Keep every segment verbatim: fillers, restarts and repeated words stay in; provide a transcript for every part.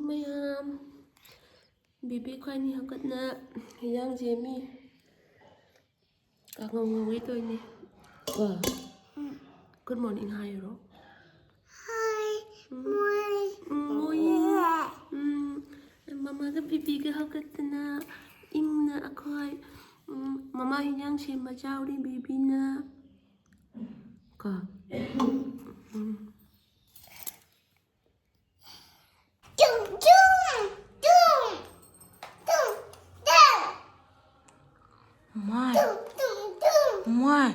ꯃꯌꯥꯝ, ꯕꯦꯕꯤ ꯑꯩꯈꯣꯏꯅꯤ ꯍꯧꯒꯠꯅ ꯍꯤꯟꯖꯥꯡ ꯁꯦꯝꯃꯤ꯫ ꯀꯥꯡꯉꯧ ꯉꯧꯒꯦ ꯇꯧꯔꯤꯅꯦ꯫ ꯀꯣ? ꯒꯨꯗ ꯃꯣꯔꯅꯤꯡ ꯍꯥꯏꯔꯣ꯫ ꯍꯥꯏ, ꯎꯝ꯫ ꯃꯣꯔꯅꯤꯡ꯫ ꯎꯝ, ꯃꯣꯔꯅꯤꯡ꯫ ꯎꯝ, ꯃꯃꯥꯒ ꯕꯦꯕꯤꯒ ꯍꯧꯒꯠꯇꯅ ꯏꯪꯅ ꯑꯩꯈꯣꯏ, ꯎꯝ, ꯃꯃꯥ ꯍꯤꯟꯖꯥꯡ ꯁꯦꯝꯕ ꯆꯥꯎꯔꯤ ꯕꯦꯕꯤꯅ꯫ ꯀꯣ? ꯎꯝ꯫ ꯇꯨꯝ, ꯇꯨꯝ, ꯇꯨꯝ, ꯇꯨꯝ, ꯇꯨꯝ꯫ ꯃꯥꯏ꯫ ꯇꯨꯝ, ꯇꯨꯝ, ꯇꯨꯝ꯫ ꯃꯥꯏ꯫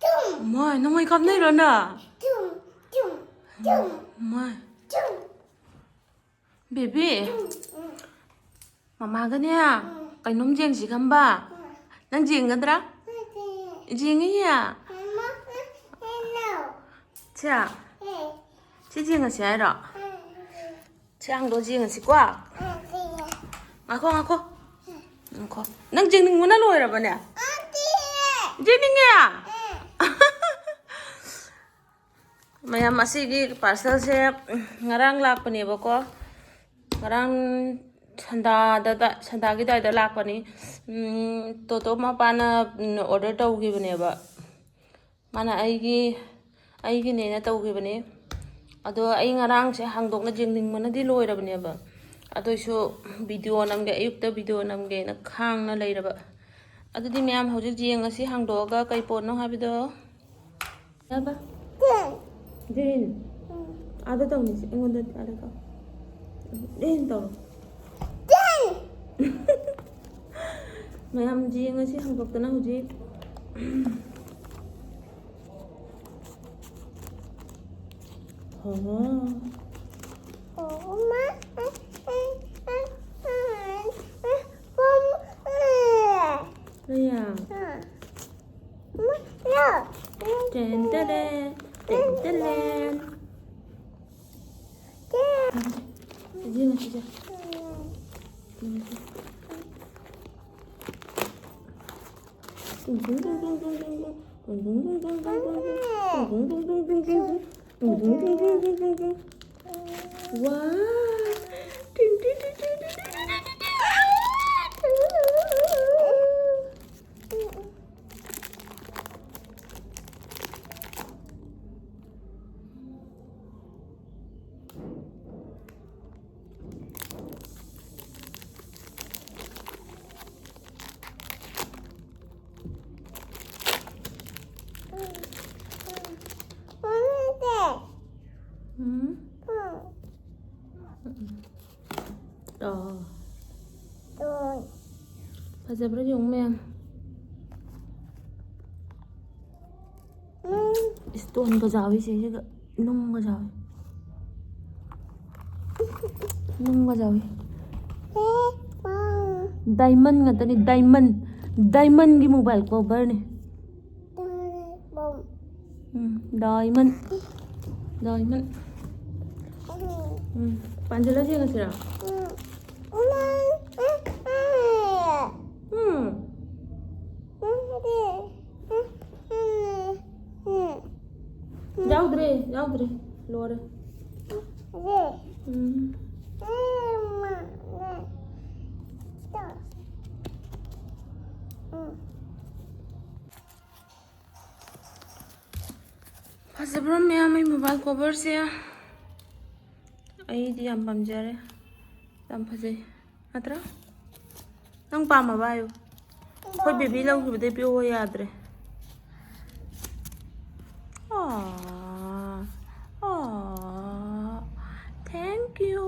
ꯇꯨꯝ꯫ ꯃꯥꯏ, ꯅꯃꯥꯏ ꯀꯥꯞꯅꯩꯔꯣ ꯅꯪ? ꯇꯨꯝ, ꯇꯨꯝ, ꯇꯨꯝ꯫ ꯃꯥꯏ꯫ ꯇꯨꯝ꯫ ꯕꯦꯕꯤ꯫ ꯇꯨꯝ, ꯎꯝ꯫ ꯃꯃꯥꯒꯅꯦ, ꯎꯝ꯫ ꯀꯩꯅꯣꯝ ꯌꯦꯡꯁꯤ ꯈꯪꯕ? ꯎꯝ꯫ ꯅꯪ ꯌꯦꯡꯒꯗ꯭ꯔꯥ? ꯅꯠꯇꯦ꯫ ꯌꯦꯡꯉꯤꯌꯦ꯫ ꯃꯃꯥ, ꯎꯝ, ꯎꯝ, no꯫ ꯁꯦ? ꯎꯝ꯫ ꯁꯤ ꯌꯦꯡꯉꯁꯤ ꯍꯥꯏꯔꯣ? ꯎꯝ, ꯎꯝ꯫ ꯁꯤ ꯍꯥꯡꯗꯣꯛꯑ ꯌꯦꯡꯉꯁꯤꯀꯣ? ꯎꯝ, ꯎꯝ꯫ ꯉꯥꯏꯈꯣ, ꯉꯥꯏꯈꯣ꯫ ꯉꯥꯏꯈꯣ꯫ ꯅꯪ ꯌꯦꯡꯅꯤꯡꯕꯅ ꯂꯣꯏꯔꯕꯅꯦ? ꯅꯠꯇꯦ꯫ ꯌꯦꯡꯅꯤꯡꯉꯦ? ꯎꯝ꯫ ꯃꯌꯥꯝ, ꯑꯁꯤꯒꯤ parcelꯁꯦ ꯉꯔꯥꯡ ꯂꯥꯛꯄꯅꯦꯕꯀꯣ꯫ ꯉꯔꯥꯡ ꯁꯟꯗꯥꯗ, ꯁꯟꯗꯥꯒꯤ ꯑꯗꯨꯋꯥꯏꯗ ꯂꯥꯛꯄꯅꯤ꯫ ꯎꯝ, ꯇꯣꯇꯣ ꯃꯄꯥꯅ, ꯎꯝ, order ꯇꯧꯈꯤꯕꯅꯦꯕ꯫ ꯃꯥꯅ ꯑꯩꯒꯤ, ꯑꯩꯒꯤꯅꯦꯅ ꯇꯧꯈꯤꯕꯅꯤ꯫ ꯑꯗꯣ ꯑꯩ ꯉꯔꯥꯡꯁꯦ ꯍꯥꯡꯗꯣꯛꯅ ꯌꯦꯡꯅꯤꯡꯕꯅꯗꯤ ꯂꯣꯏꯔꯕꯅꯦꯕ꯫ ꯑꯗꯨꯏꯁꯨ video ꯅꯝꯒꯦ, ꯑꯌꯨꯛꯇ video ꯅꯝꯒꯦꯅ ꯈꯥꯡꯅ ꯂꯩꯔꯕ꯫ ꯑꯗꯨꯗꯤ ꯃꯌꯥꯝ, ꯍꯧꯖꯤꯛ ꯌꯦꯡꯉꯁꯤ ꯍꯥꯡꯗꯣꯛꯑꯒ ꯀꯩ ꯄꯣꯠꯅꯣ ꯍꯥꯏꯕꯗꯣ꯫ ꯌꯥꯕ? ꯖꯤꯟ꯫ ꯎꯝ꯫ ꯑꯥꯗ ꯇꯧꯅꯤꯁꯦ, ꯑꯩꯉꯣꯟꯗ ꯑꯥꯗ ꯇꯧ꯫ ꯖꯤꯟ ꯇꯧꯔꯣ꯫ ꯖꯤꯟ! ꯃꯌꯥꯝ ꯌꯦꯡꯉꯁꯤ ꯍꯥꯡꯗꯣꯛꯇꯅ ꯍꯧꯖꯤꯛ꯫ ꯍꯣ꯫ ꯑꯣ, ꯃꯥ꯫ ꯂꯩꯌꯥ꯫ ꯃꯥ꯫ ꯇꯦꯟ ꯇꯦꯔꯦꯟ, ꯇꯦꯟ ꯇꯦꯔꯦꯟ꯫ ꯌꯦꯡꯉꯁꯤꯁꯦ꯫ ꯌꯦꯡꯉꯁꯤ꯫ ꯋꯥ! ꯑꯣ꯫ ꯐꯖꯕ꯭ꯔꯥ ꯌꯦꯡꯉꯨ ꯃꯌꯥꯝ꯫ ꯏꯁꯇꯣꯟꯒ ꯌꯥꯎꯏ ꯁꯤꯁꯤꯒ꯫ ꯅꯨꯡꯒ ꯌꯥꯎꯏ꯫ ꯅꯨꯡꯒ ꯌꯥꯎꯏ꯫ ꯗꯥꯏꯃꯟ ꯉꯥꯛꯇꯅꯤ, ꯗꯥꯏꯃꯟ꯫ ꯗꯥꯏꯃꯟꯒꯤ ꯃꯣꯕꯥꯏꯜ ꯀꯣꯕꯔꯅꯤ꯫ ꯎꯝ, ꯗꯥꯏꯃꯟ꯫ ꯗꯥꯏꯃꯟ꯫ ꯎꯝ, ꯄꯥꯟꯁꯤꯜꯂ ꯌꯦꯡꯉꯁꯤꯔꯥ? ꯎꯝ꯫ ꯌꯥꯎꯗ꯭ꯔꯦ, ꯌꯥꯎꯗ꯭ꯔꯦ꯫ ꯂꯣꯏꯔꯦ꯫ ꯎꯝ꯫ ꯐꯖꯕ꯭ꯔꯣ ꯃꯌꯥꯝ, ꯑꯩ ꯃꯣꯕꯥꯏꯜ ꯀꯣꯕꯔꯁꯦ? ꯑꯩꯗꯤ ꯌꯥꯝ ꯄꯥꯝꯖꯔꯦ꯫ ꯌꯥꯝ ꯐꯖꯩ꯫ ꯅꯠꯇ꯭ꯔꯥ? ꯅꯪ ꯄꯥꯝꯃꯕ ꯍꯥꯏꯌꯨ꯫ ꯑꯩꯈꯣꯏ ꯕꯦꯕꯤ ꯂꯧꯈꯤꯕꯗꯩ ꯄꯤꯌꯣ ꯌꯥꯗ꯭ꯔꯦ꯫ ꯑꯥ, ꯑꯥ, thank you꯫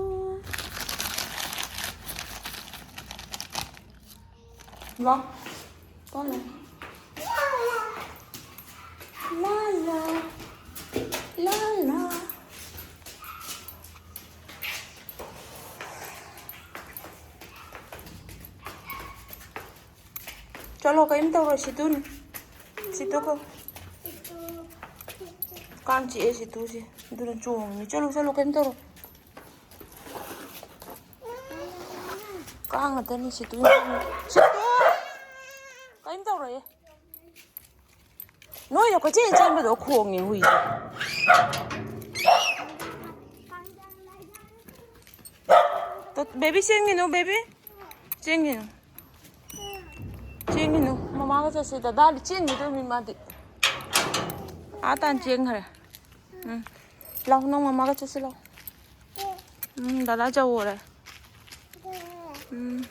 ꯂꯥꯎ꯫ ꯀꯣꯟꯅ꯫ ꯂꯥ ꯂꯥ꯫ ꯂꯥ ꯂꯥ꯫ ꯆꯠꯂꯣ, ꯀꯔꯤꯝ ꯇꯧꯔꯣꯏ, ꯁꯤꯇꯨꯅꯤ꯫ ꯁꯤꯇꯨ ꯀꯣ꯫ ꯀꯥꯡ ꯆꯤꯛꯑꯦ ꯁꯤꯇꯨꯁꯦ꯫ ꯑꯗꯨꯅ ꯆꯣꯡꯉꯤ꯫ ꯆꯠꯂꯣ, ꯆꯠꯂꯣ, ꯀꯔꯤꯝ ꯇꯧꯔꯣꯏ꯫ ꯀꯥꯡ ꯉꯥꯛꯇꯅꯤ ꯁꯤꯇꯨ꯫ ꯁꯤꯇꯨ! ꯀꯔꯤꯝ ꯇꯧꯔꯣꯏꯌꯦ꯫ ꯅꯣꯏꯅ ꯀꯣꯏꯆꯦꯟ ꯆꯦꯟꯕꯗꯣ ꯈꯣꯡꯉꯦ ꯍꯨꯏꯁꯦ꯫ ꯇꯣ, ꯕꯦꯕꯤ ꯆꯦꯟꯒꯤꯅꯨ, ꯕꯦꯕꯤ꯫ ꯆꯦꯟꯒꯤꯅꯨ꯫ ꯆꯦꯟꯒꯤꯅꯨ꯫ ꯃꯃꯥꯒ ꯆꯠꯁꯦ꯫ ꯗꯗꯥꯗꯤ ꯆꯦꯟꯈꯤꯗꯣꯏꯅꯤ ꯃꯥꯗꯤ꯫ ꯑꯥ ꯇꯥꯟ ꯆꯦꯟꯈ꯭ꯔꯦ꯫ ꯎꯝ꯫ ꯂꯥꯎ, ꯅꯪ ꯃꯃꯥꯒ ꯆꯠꯁꯤ ꯂꯥꯎ꯫ ꯎꯝ, ꯗꯗꯥ ꯆꯧꯔꯦ꯫ ꯎꯝ꯫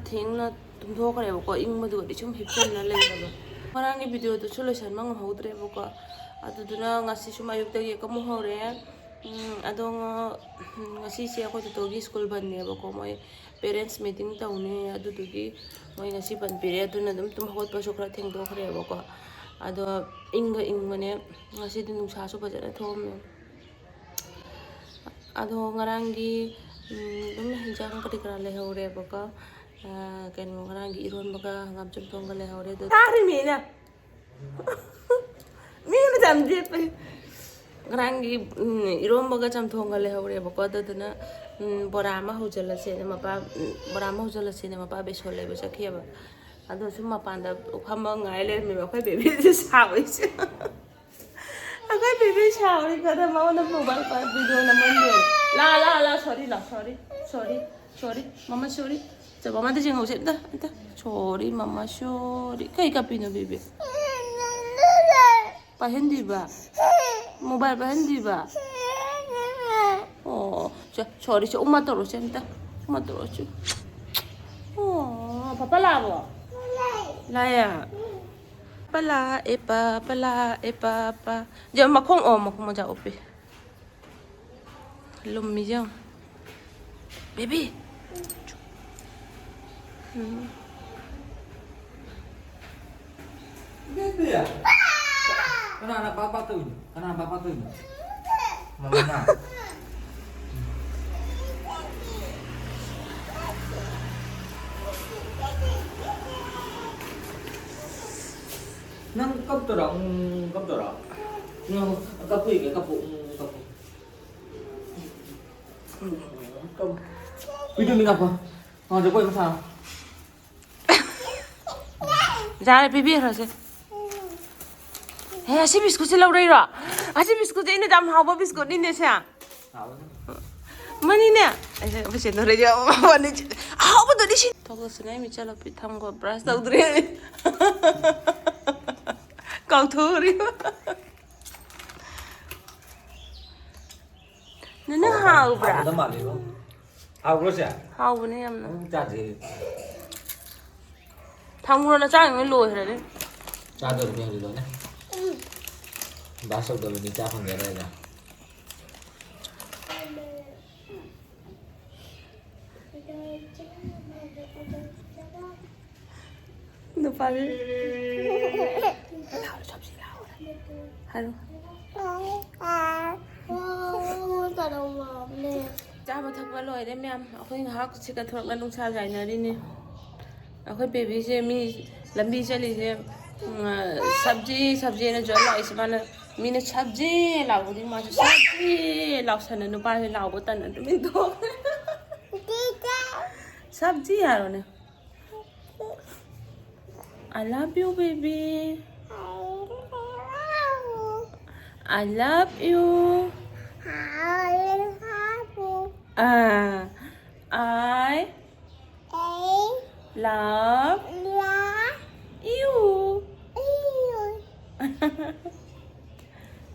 ꯊꯦꯡꯅ ꯇꯨꯝꯊꯣꯛꯈ꯭ꯔꯦꯕꯀꯣ, ꯏꯪꯕꯗꯨꯒꯗꯤ ꯁꯨꯝ ꯍꯤꯞꯆꯟꯅ ꯂꯩꯔꯕ꯫ ꯉꯔꯥꯡꯒꯤ ꯚꯤꯗꯤꯑꯣꯗꯨꯁꯨ ꯂꯣꯏꯁꯟꯕ ꯉꯝꯍꯧꯗ꯭ꯔꯦꯕꯀꯣ꯫ ꯑꯗꯨꯗꯨꯅ ꯉꯁꯤ ꯁꯨꯝ ꯑꯌꯨꯛꯇꯒꯤ ꯑꯃꯨꯛ ꯍꯧꯔꯦ꯫ ꯎꯝ, ꯑꯗꯣ ꯉ-, ꯎꯝ, ꯉꯁꯤꯁꯦ ꯑꯩꯈꯣꯏ ꯇꯣꯇꯣꯒꯤ ꯁ꯭ꯀꯨꯜ ꯕꯟꯅꯦꯕꯀꯣ, ꯃꯣꯏ ꯄꯦꯔꯦꯟꯁ ꯃꯤꯇꯤꯡ ꯇꯧꯅꯤ, ꯑꯗꯨꯗꯨꯒꯤ ꯃꯣꯏ ꯉꯁꯤ ꯕꯟ ꯄꯤꯔꯦ꯫ ꯑꯗꯨꯅ ꯑꯗꯨꯝ ꯇꯨꯝ ꯍꯧꯒꯠꯄꯁꯨ ꯈꯔ ꯊꯦꯡꯗꯣꯛꯈ꯭ꯔꯦꯕꯀꯣ꯫ ꯑꯗꯣ ꯏꯪꯒ ꯏꯪꯕꯅꯦ, ꯉꯁꯤꯗꯤ ꯅꯨꯡꯁꯥꯁꯨ ꯐꯖꯅ ꯊꯣꯛꯑꯝꯃꯦ꯫ ꯑꯗꯣ ꯉꯔꯥꯡꯒꯤ, ꯎꯝ, ꯑꯗꯨꯝ ꯍꯤꯟꯖꯥꯡ ꯀꯔꯤ ꯀꯔꯥ ꯂꯩꯍꯧꯔꯦꯕꯀꯣ꯫ ꯑ, ꯀꯩꯅꯣ, ꯉꯔꯥꯡꯒꯤ ꯏꯔꯣꯟꯕꯒ ꯍꯪꯒꯥꯝ ꯆꯝꯊꯣꯡꯒ ꯂꯩꯍꯧꯔꯦ꯫ ꯑꯗꯣ ꯆꯥꯔꯤꯃꯤꯅ꯫ ꯃꯤꯅ ꯌꯥꯝ ꯌꯦꯠꯄꯅꯤ꯫ ꯉꯔꯥꯡꯒꯤ, ꯎꯝ, ꯏꯔꯣꯝꯕꯒ ꯆꯝꯊꯣꯡꯒ ꯂꯩꯍꯧꯔꯦꯕꯀꯣ꯫ ꯑꯗꯨꯗꯨꯅ, ꯎꯝ, ꯕꯣꯔꯥ ꯑꯃ ꯍꯧꯖꯤꯜꯂꯁꯦꯅ ꯃꯄꯥ, ꯎꯝ, ꯕꯣꯔꯥ ꯑꯃ ꯍꯧꯖꯤꯜꯂꯁꯦꯅ ꯃꯄꯥ ꯕꯦꯁꯣꯟ ꯂꯩꯕ ꯆꯠꯈꯤꯑꯕ꯫ ꯑꯗꯣ ꯁꯨꯝ ꯃꯄꯥꯟꯗ ꯐꯝꯃ ꯉꯥꯏ ꯂꯩꯔꯝꯃꯦꯕ ꯑꯩꯈꯣꯏ ꯕꯦꯕꯤꯁꯦ ꯁꯥꯎꯔꯤꯁꯦ꯫ ꯑꯩꯈꯣꯏ ꯕꯦꯕꯤ ꯁꯥꯎꯔꯤ ꯈꯔ ꯃꯉꯣꯟꯗ ꯃꯣꯕꯥꯏꯜ ꯄꯥꯏ ꯚꯤꯗꯤꯑꯣ ꯅꯝꯍꯟꯗꯦ꯫ ꯂꯥ, ꯂꯥ, ꯂꯥ, ꯁꯣꯔꯤ, ꯂꯥ, ꯁꯣꯔꯤ, ꯁꯣꯔꯤ, ꯁꯣꯔꯤ, ꯃꯃꯥ ꯁꯣꯔꯤ꯫ ꯆꯣ, ꯃꯃꯥꯗ ꯌꯦꯡꯍꯧꯁꯦ꯫ ꯑꯝꯇ, ꯑꯝꯇ꯫ ꯁꯣꯔꯤ, ꯃꯃꯥ ꯁꯣꯔꯤ꯫ ꯀꯩ ꯀꯞꯄꯤꯅꯣ, ꯕꯦꯕꯤ? ꯄꯥꯏꯍꯟꯗ꯭ꯔꯤꯕ? ꯃꯣꯕꯥꯏꯜ ꯄꯥꯏꯍꯟꯗ꯭ꯔꯤꯕ? ꯑꯣ, ꯁꯦ, ꯁꯣꯔꯤ, ꯁꯦ, ꯎꯃ ꯇꯧꯔꯣꯁꯦ ꯑꯝꯇ꯫ ꯎꯃ ꯇꯧꯔꯣꯁꯦ꯫ ꯑꯣ, ꯄꯄꯥ ꯂꯥꯛꯑꯕꯣ? ꯂꯥꯛꯑꯦ? ꯄꯄꯥ ꯂꯥꯛꯑꯦ, ꯄꯄꯥ ꯂꯥꯛꯑꯦ, ꯄꯄꯥ꯫ ꯌꯦ, ꯃꯈꯣꯡ, ꯑꯣ, ꯃꯈꯣꯡ ꯃꯖꯥ ꯎꯞꯄꯤ꯫ ꯂꯨꯝꯃꯤꯁꯦ ꯌꯦꯡꯉꯣ꯫ ꯕꯦꯕꯤ꯫ ꯎꯝ꯫ ꯕꯦꯕꯤ꯫ ꯀꯅꯥꯅ ꯄꯥ ꯄꯥ ꯇꯧꯔꯤꯅꯣ? ꯀꯅꯥꯅ ꯄꯥ ꯄꯥ ꯇꯧꯔꯤꯅꯣ? ꯃꯃꯥꯅ? ꯅꯪ ꯀꯞꯇꯣꯏꯔꯣ? ꯎꯝ, ꯀꯞꯇꯣꯏꯔꯣ? ꯎꯝ, ꯀꯞꯄꯨ ꯌꯦꯡꯒꯦ, ꯀꯞꯄꯨ꯫ ꯎꯝ, ꯀꯞꯄꯨ꯫ ꯎꯝ, ꯀꯞꯄꯨ꯫ ꯚꯤꯗꯤꯑꯣ ꯃꯤ ꯀꯥꯞꯄꯣ꯫ ꯉꯥꯎꯗ ꯀꯣꯏ ꯃꯁꯥ꯫ ꯌꯥꯔꯦ, ꯄꯤꯕꯤꯈ꯭ꯔꯁꯦ꯫ ꯍꯦ, ꯑꯁꯤ ꯕꯤꯁꯀꯨꯠꯁꯦ ꯂꯧꯔꯛꯏꯔꯣ? ꯑꯁꯤ ꯕꯤꯁꯀꯨꯠꯁꯦ ꯑꯩꯅ ꯌꯥꯝ ꯍꯥꯎꯕ ꯕꯤꯁꯀꯨꯠꯅꯤꯅꯦ ꯁꯦ꯫ ꯍꯥꯎꯕꯅꯤ꯫ ꯃꯅꯤꯅꯦ꯫ ꯑꯩꯁꯦ ꯑꯩꯈꯣꯏ ꯆꯦ ꯅꯣꯔꯦꯗꯤ ꯃꯕꯥꯅꯤ ꯑꯍꯥꯎꯕꯗꯨꯗꯤ ꯁꯤ꯫ ꯊꯣꯛꯂꯛꯁꯤꯅꯦ, ꯑꯩ ꯃꯤꯆꯠꯂꯛꯄꯤ ꯊꯝꯈꯣ, ꯕ꯭ꯔꯁ ꯇꯧꯗ꯭ꯔꯤ꯫ ꯀꯥꯎꯊꯣꯛꯎꯔꯤꯕ꯫ ꯅꯅ ꯍꯥꯎꯕ꯭ꯔꯥ? ꯍꯥꯎꯕꯗ ꯃꯥꯜꯂꯦꯕꯣ꯫ ꯍꯥꯎꯕ꯭ꯔꯣ ꯆꯦ? ꯍꯥꯎꯕꯅꯦ ꯌꯥꯝꯅ꯫ ꯑꯃꯨꯛ ꯆꯥꯁꯦ꯫ ꯊꯝꯈ꯭ꯔꯣ, ꯅꯆꯥꯁꯤꯡꯗꯣ ꯂꯣꯏꯈ꯭ꯔꯅꯤ꯫ ꯆꯥꯗꯧꯔꯤꯅꯦ ꯍꯧꯖꯤꯛ ꯂꯣꯏꯅ꯫ ꯕꯥꯁ ꯇꯧꯗꯕꯗꯤ ꯆꯥ ꯐꯪꯖꯔꯣꯏꯗ꯫ ꯅꯨꯄꯥꯁꯦ꯫ ꯍꯥꯏꯔꯣ꯫ ꯆꯥꯕ ꯊꯛꯄ ꯂꯣꯏꯔꯦ ꯃꯌꯥꯝ꯫ ꯑꯩꯈꯣꯏ ꯉꯥꯏꯍꯥꯛ ꯁꯤꯒ ꯊꯣꯛꯂꯒ ꯅꯨꯡꯁꯥ ꯌꯥꯏꯅꯔꯤꯅꯦ꯫ ꯑꯩꯈꯣꯏ ꯕꯦꯕꯤꯁꯦ ꯃꯤ ꯂꯝꯕꯤ ꯆꯠꯂꯤꯁꯦ, ꯎꯝ, "ꯁꯕꯖꯤ, ꯁꯕꯖꯤꯅ" ꯖꯣꯏ ꯂꯥꯛꯏꯁꯦ꯫ ꯃꯥꯅ, ꯃꯤꯅ "ꯁꯕꯖꯤ" ꯂꯥꯎꯕꯗꯤ ꯃꯥꯁꯨ "ꯁꯕꯖꯤ" ꯂꯥꯎꯁꯟꯅ꯫ ꯅꯨꯄꯥꯁꯦ ꯂꯥꯎꯕ ꯇꯟꯅ ꯇꯨꯃꯤꯟ ꯊꯣꯛꯈ꯭ꯔꯦ꯫ "ꯁꯕꯖꯤ" ꯍꯥꯏꯔꯣꯅꯦ꯫ "I love you, baby. I love you. Ah, I love you."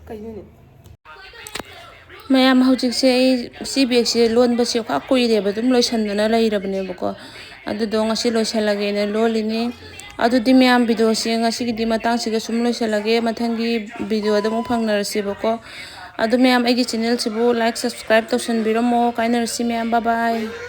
ꯀꯩꯅꯣꯅꯦ? ꯃꯌꯥꯝ, ꯍꯧꯖꯤꯛꯁꯦ ꯑꯩ ꯁꯤ ꯕꯦꯒꯁꯦ ꯂꯣꯟꯕꯁꯦ ꯈꯔ ꯀꯨꯏꯔꯦꯕ, ꯑꯗꯨꯝ ꯂꯣꯏꯁꯟꯗꯅ ꯂꯩꯔꯕꯅꯦꯕꯀꯣ꯫ ꯑꯗꯨꯗꯣ ꯉꯁꯤ ꯂꯣꯏꯁꯜꯂꯒꯦꯅ ꯂꯣꯜꯂꯤꯅꯤ꯫ ꯑꯗꯨꯗꯤ ꯃꯌꯥꯝ, ꯚꯤꯗꯤꯑꯣꯁꯦ ꯉꯁꯤꯒꯤꯗꯤ ꯃꯇꯥꯡꯁꯤꯒ ꯁꯨꯝ ꯂꯣꯏꯁꯜꯂꯒꯦ꯫ ꯃꯊꯪꯒꯤ ꯚꯤꯗꯤꯑꯣꯗ ꯑꯃꯨꯛ ꯐꯪꯅꯔꯁꯦꯕꯀꯣ꯫ ꯑꯗꯨ ꯃꯌꯥꯝ, ꯑꯩꯒꯤ ꯆꯦꯅꯦꯜꯁꯤꯕꯨ ꯂꯥꯏꯛ, ꯁꯕꯁꯀ꯭ꯔꯥꯏꯕ ꯇꯧꯁꯟꯕꯤꯔꯝꯃꯣ꯫ ꯀꯥꯏꯅꯔꯁꯤ ꯃꯌꯥꯝ, ꯕꯥꯏ ꯕꯥꯏ꯫